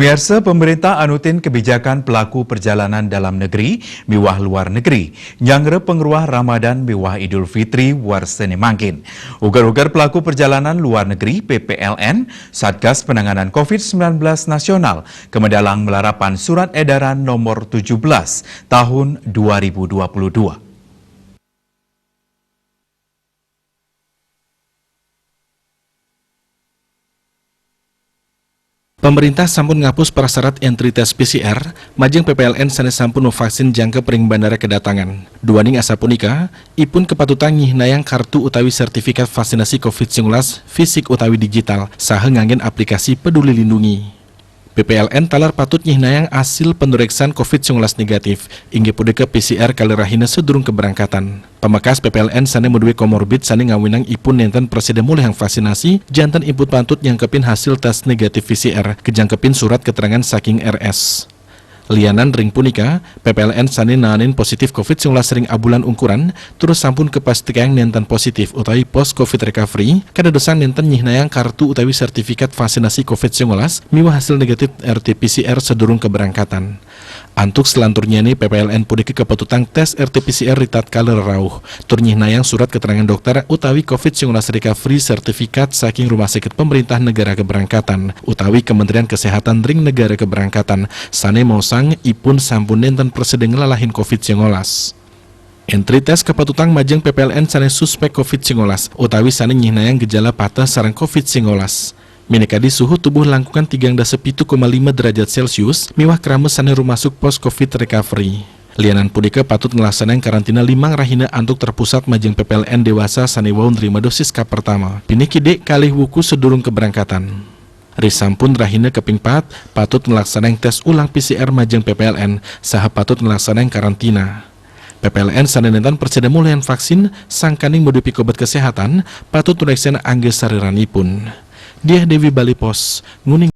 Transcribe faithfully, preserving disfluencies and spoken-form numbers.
Pemirsa, pemerintah anutin kebijakan pelaku perjalanan dalam negeri miwah luar negeri, nyanggra pengruah Ramadan miwah Idul Fitri warsa ne mangkin. Uger-uger pelaku perjalanan luar negeri, P P L N, Satgas Penanganan covid sembilan belas Nasional, kemedalang melarapan Surat Edaran Nomor tujuh belas Tahun dua ribu dua puluh dua. Pemerintah sampun ngapus prasyarat entri tes P C R majeng P P L N sane sampun mavaksin jangkep ring bandara kedatangan. Duaning asapunika, ipun kapatutan nyihnayang kartu utawi sertifikat vaksinasi covid sembilan belas fisik utawi digital saha nganggen aplikasi Peduli Lindungi. P P L N taler patut nyihnayang asil panureksan covid sembilan belas negatif, inggih punika P C R kalih rahina sadurung kabrangkatan. Pamekas P P L N sane madue komorbid sane ngawinang ipun nenten prasida molihang vaksinasi, janten ipun patut nyangkepin hasil tes negatif P C R, kajangkepin surat keterangan saking R S. Lianan ring punika, P P L N sane naanin positif covid sembilan belas ring abulan ungkuran, tur sampun kapastikayang nenten positif utawi post covid recovery, kadadosang nenten nyihnayang kartu utawi sertifikat vaksinasi covid sembilan belas miwah hasil negatif R T P C R sadurung kabrangkatan. Antuk salanturnyane P P L N punika kapatutang tes R T P C R ritatkala rerauh, tur nyihnayang surat keterangan dokter utawi covid sembilan belas recovery sertifikat saking rumah sakit pemerintah negara kabrangkatan utawi Kementerian Kesehatan ring negara kabrangkatan sane maosang ipun sampun nenten prasida nglalahin covid sembilan belas. Entri tes kapatutang majeng P P L N sane suspek covid sembilan belas utawi sane nyihnayang gejala pateh sareng covid sembilan belas. Minakadi suhu tubuh langkungan tigang dasa pitu koma lima derajat Celcius miwah krama sane rumasuk pos covid recovery. Lianan punika patut nglaksanayang karantina limang rahina antuk terpusat majeng P P L N dewasa sane wau nrima dosis kapertama. Pinih kidik kalih wuku sadurung kabrangkatan. Risampun rahina kaping pat, patut nglaksanayang tes ulang P C R majeng P P L N saha patut nglaksanayang karantina. P P L N sane nenten prasida molihang vaksin, sangkaning madue pikobet kesehatan, patut nureksen angga sariranipun. Diah Dewi, Bali Post, nguning.